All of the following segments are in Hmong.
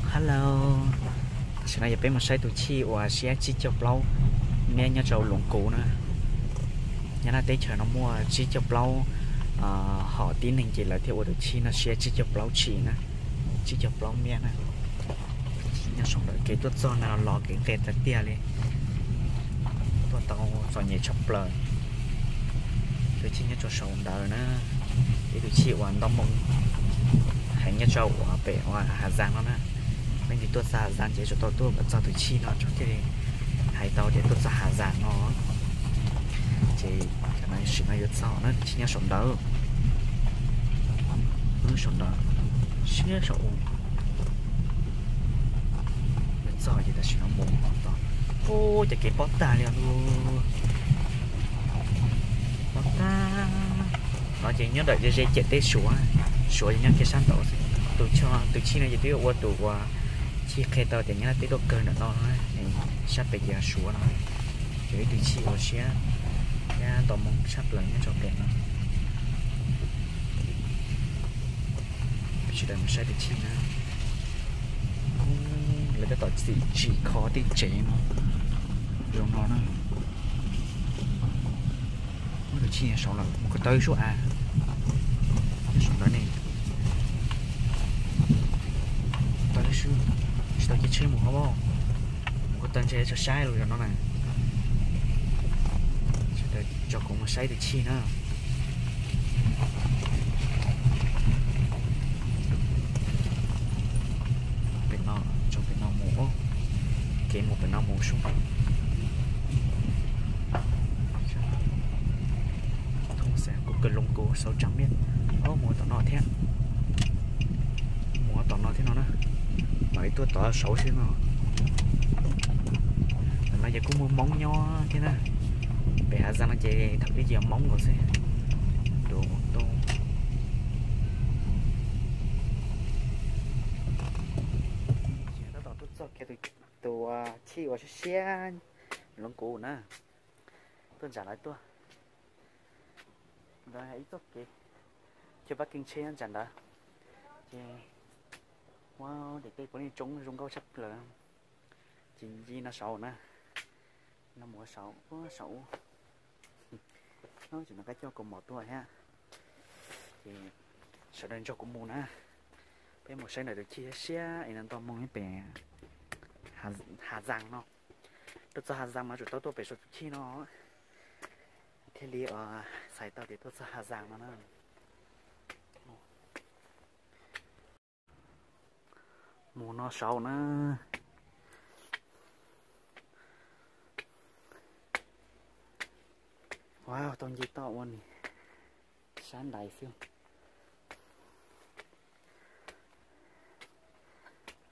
Hello, tam sim no yog peb mus saib tus chij uas siab tsib caug plaub mev nyob rau Loos Kuv na. Nyob rau teb chaws no muaj tsib caug plaub hom tib neeg ces lawv thiaj ua tus chij no siab tsib caug plaub tshim na, tsib caug plaub mev na. Nyob saum ntawd kev tuaj txog no los kev qe tiag tiag li, tuaj tau txom nyem tshaj plaws. Tus chij nyob rau saum ntawd na, ib tus chij uas nto moo heev nyob rau uas pem uas Hav Zaas no na. Leej twg tuaj txog Hav Zaas ces tsum tau tuaj kom txog tus chij no tso thiaj li hais tau tias tuaj txog Hav Zaas no. Ces tam sim no yuav txog na, tus chij nyob saum ntawd, saum ntawd, siab saum u. Yuav txog ces tam sim no mus tod, ub, cov kev pob tag li os. Pob tag. No ces nyob ntawm ze ze ciam teb Suav, Suav ces nyob kiag sab nraud xwb. Tus, tus chij no ces twb yuav ua tus uas chij qhia tau tias nyob teb tuaj kawg ntawm no, sab pem ces yog Suav no. Ces ib tug chij uas siab thiab nto moo tshaj plaws nyob rau pem no. Peb sawv daws mus saib tus chij na. Lawv tab tom txim tsim kho tej tsev no zoo no na. Muab tus chij saud lawm mus ko taw sub av, saum ntawd ne. Taw sub, tsis tau cia tsheb mus hauv, mus ko taw ntshe tso saib lus zog no na. Sawv daws tso kuv mus saib tus chij na. Pem no, tso pem no mus, kev mus pem no mus sub. Thoob xav kuv kawg Loos Kuv sau tsab miab. Mus tom no thiab, mus tom no thiab no na. Mam li tuaj tod saud xwb no. Tam no ces kuj muaj Hmoob nyob thiab na. Pem Hav Zaas no ces thaum ub ces yog Hmoob nkaus xwb. Ntu tus, tab tom tuaj txog kiag tus chij uas siab siab Loos Kuv na. Tuaj ntsam lawv tuaj. Ntawd yog ib txoj kev chaw pab keeb tsheb nyob ntsam ntawd. Ces, wow, daim teb puav leej tsoob zoo nkauj tshaj plaws. Ces nce no saud na, no mus ua saud, ua saud ub. Tseem no qab coj kaus mom tuaj thiab. Ces sawv daws nrog kuv mus na, peb mus saib ntawm tus chij siab es no nto moo pem Hav Zaas no. Tuaj txog Hav Zaas mas tsum tau tuaj pem saum tus chij no thiaj li txhais tau tias tuaj txog Hav Zaas no na. Mus no saud na. Wow, tau nce toj ua ni, sab ntais xwb.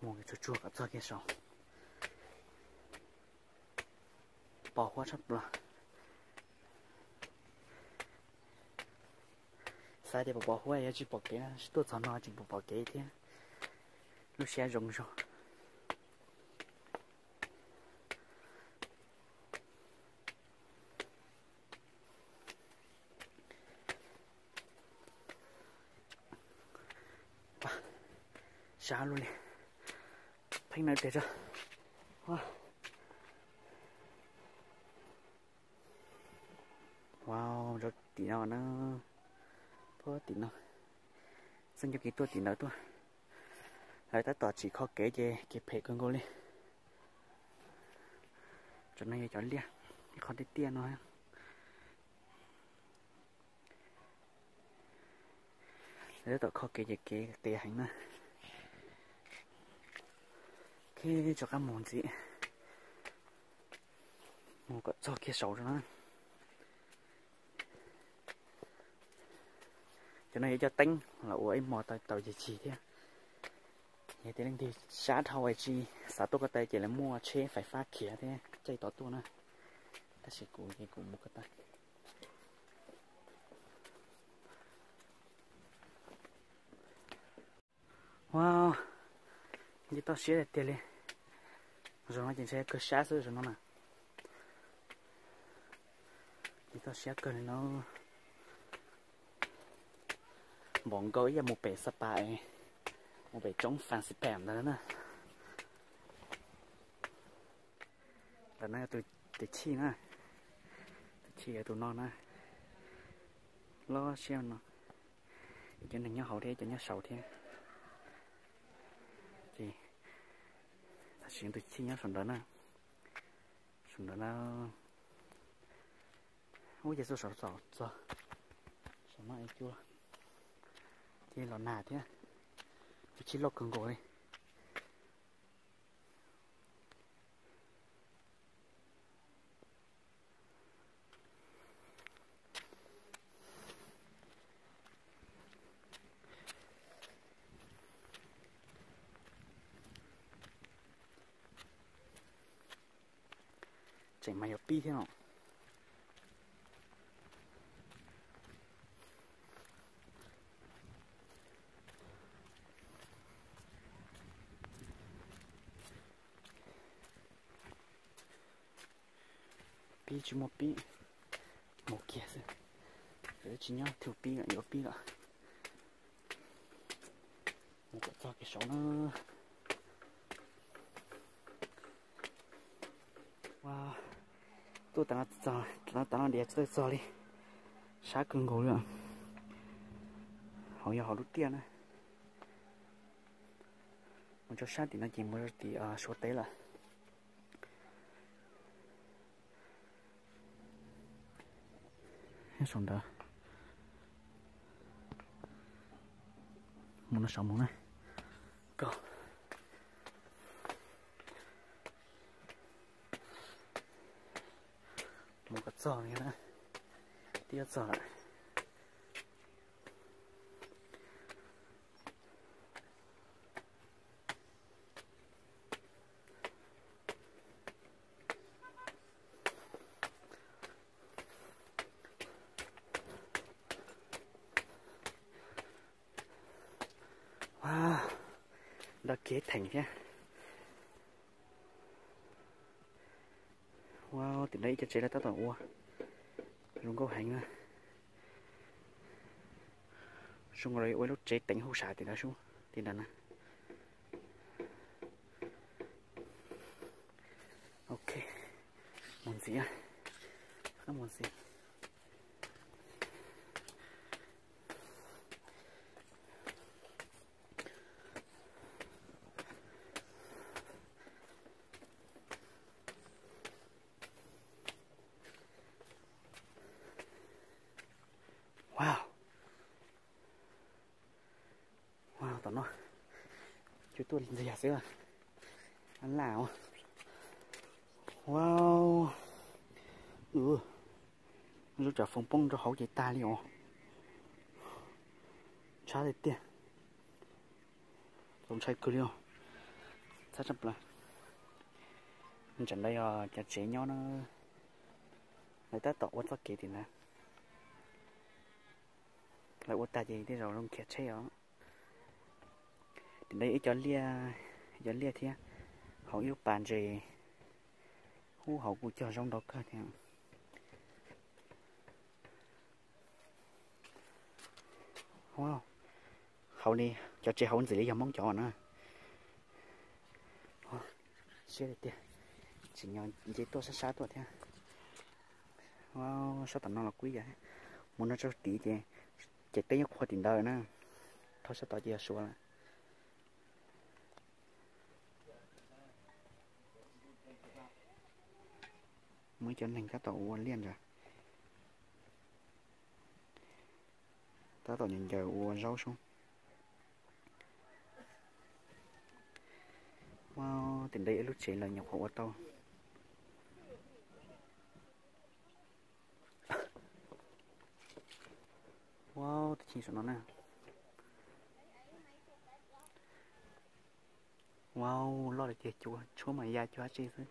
Mus tsuag tsuag kom txog kiag saud. Pos huab tshaj plaws. Xav tias pos pos huab yog tsis pom kev, tuaj txog no tseem pom pom kev thiab. Lub siab zoo zog. Sab lug li, pheej nawb tes rau. Wow, rau tim no na, puag tim no, txoj ncauj kev tuaj tim ntawd tuaj. Lawv tab tom tsim kho kev ces kev phem kawg nkaus li. Cov no yog cov liaj, ib qho tiaj tiaj no. Lawv tab tom kho kev ces kev qis heev na. Rov qab mus ntxiv, mus kom txog kiag saud rau na. Cov no yuav coj teeb los ua ib hmo tau tau cig cig thiab. Yog tias leej twg sab dhau es tsis xav tuaj ko taw ces lawv muaj tsheb fais fab khiav thiab caij tod tuaj na. Tab sis kuv ces kuv mus ko taw. Wow, nce toj siab tiag tiag li. Zaum no ces ntshe kawg sab xwb zaum no na. Nce toj siab kawg li no. Npaum nkaus ib yam mus pem Sapa es, mus pem roob Fansipan ntawd na. Ntawm no yog tus, tus chij na, tus chij yog tus no na, loj siab no. Cov neeg nyob hauv thiab cov nyob saud thiab. Ces tam sim tus chij nyob saum ntawd na, saum ntawd na. Ub, ces xuas saum txog, saum no es cua, ces los nag thiab. Tus chij loj kawg nkaus li. Tseem mas yuav pib thiab no. Pib tsis muaj pib, mus kiag xwb. Tsis nyob thwm pib lawm, yuav pib lawm. Mus kom txog kev saud na. Tuaj tas no, tas no diav tsis tau txog li. Sab kawg nkaus li. Hauv yog hauv lub tiaj na. Mus rau sab tim no ces mus rau tim Suav teb lawm. Saum ntawd, mus no saum mus na. Mus kom txog li na, twb yuav txog lawm. Nrog kev theem thiab. Ua tim no ib co tsev lawv tab tom ua, zoo nkauj heev na. Zoo nkaus li ua ib lub tsev teev huv sam tim ntawd, tim ntawd na. Ok, mus ntxiv, mus ntxiv. Wow, tom no cua tuaj ntxiag xwb. Laj. Wow, zaub tsam foom poob rau hauv ces tag li os. Tshab tiag tiag. Txaus ntshai kawg li os. Txhab tshaj plaws. Ntawm ntawd yog cov tsev nyob na. Lawv tab tom ua txoj kev tim ntawd. Lawv ua tag ces tej zaum zoo khiav tsheb os. Tim ntawd ib co liaj, ib co liaj thiab, hauv ib lub pas ntses. Ub, hauv kuj cog zaub ntau kawg thiab. Hauv li, cov tsev hauv ntxim li yog Hmoob cov na. Siab tiag tiag, tsim nyog nce tuaj sab sab tuaj thiab. Sab tom no los kuj ib yam, mus no rau tid ces, ces teb nyob qhua tim ntawd na. Thauj sab tod ces yog Suav lawm. Muaj ib co neeg tab tom ua liaj ntawd, tab tom ncaws ua zaub sub. Ua, tim ntawd ib lub tsev lawv nyuam qhuav ua tau. Ua, tus chij saum no na. Ua, loj li tiag, cua tshuab mas ya cua dab tsi xwb.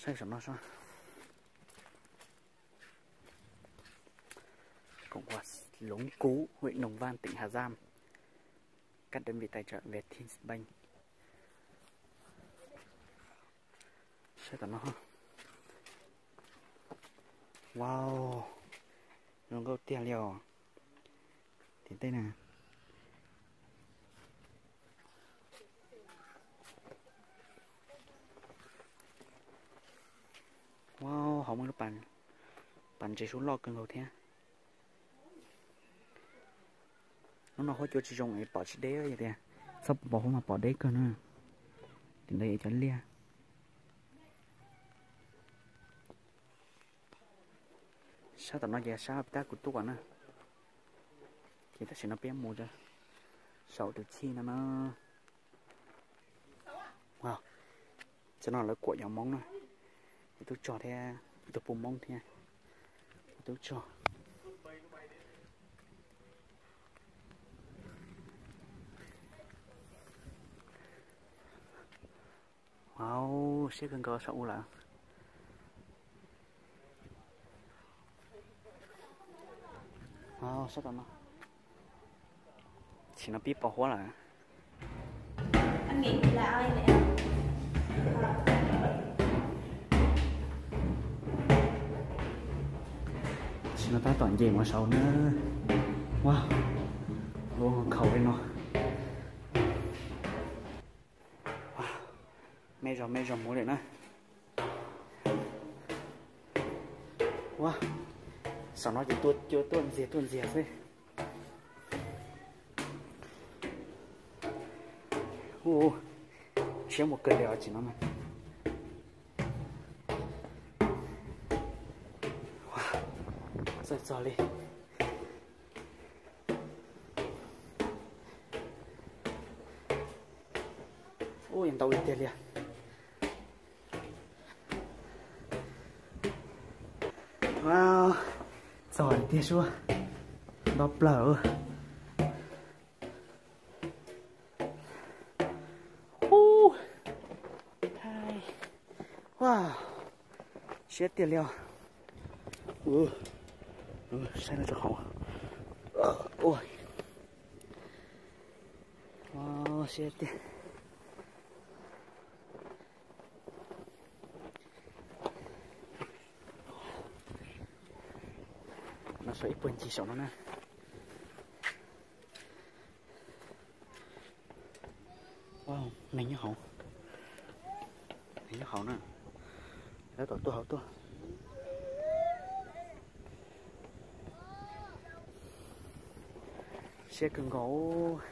Saib saum no saib. Cộng hòa Lũng Cú, huyện Đồng Văn, tỉnh Hà Giang. Các đơn vị tài trợ về Team Spain. Saib tom no. Wow, zoo nkauj tiag li os. Tim tej na. Muaj lub pas ntses sub loj kawg nkaus thiab. Hnub no huab cua tsis zoo es pom tsis deb, yog tias txhob pos huab mas pom deb kawg na. Tim ntawd yog cov liaj. Sab tom no ces sab tab kuv tuaj na. Ces tam sim no peb mus saum tus chij no na. Cov no lawv kuam yov Hmoob na. Ib tub tsog thiab ib tug pug Hmoob thiab. Ib tub tsog. Au, siab kawg nkaus saum u lawm. Sab tom no. Sim no pib pos huab lawm. Sim no tab tom nce mus saud na. Ua, lub khaus li no. Me zog me zog mus lawm na. Ua, saum no ces tua cua tuaj ntxiag tuaj ntxiag xwb. Ua, siab mus kawg li os tsis no na. Txawj txog li. Ua, ntau li tiag li. Txog tiag suab, nto plaws. Ua, siab tiag li os. Saib no tso hauv. Ua, siab tiag. No saum ib puag ncig saum no na. Neeg nyob hauv, neeg nyob hauv na. Tab tom tuaj hauv tuaj. Siab kawg nkaus.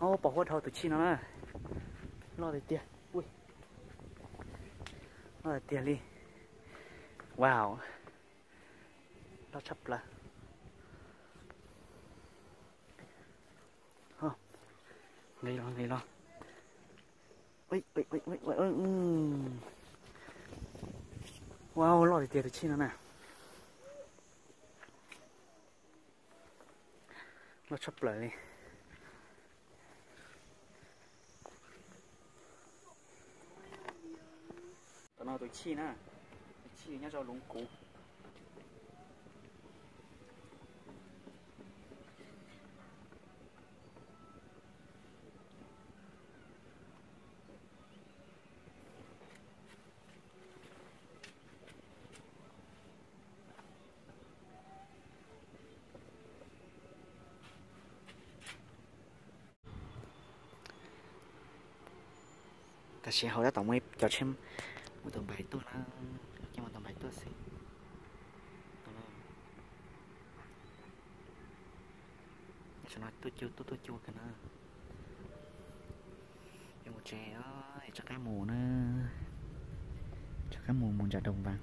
Ob, pos huab dhau tus chij no na. Loj tiag tiag. Loj tiag tiag li. Wow. Loj tshaj plaws. Nqis los, nqis los. Wow, loj tiag tiag tus chij no na. Loj tshaj plaws li. Tom no tus chij na, tus chij nyob rau Loov Kuv. Tam sim hauv tab tom muaj cov tsheb mus tus npais tuaj na, coj mus tus npais tuaj xwb. Tam no tuaj cua, tuaj tuaj cua kawg na. Yuav mus tsev, rov qab mus na, rov qab mus mus nram Doo Vas.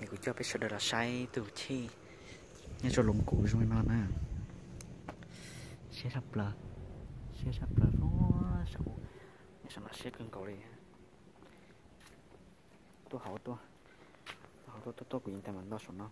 Es kuv coj peb sawv daws los saib tus chij nyob rau Loov Kuv zoo li no na. Siab tshaj plaws, siab tshaj plaws, saum no siab kawg nkaus li. Tuaj hauv tuaj, tuaj hauv tuaj, tuaj tuaj, kuv yeej tau mam nto saum no.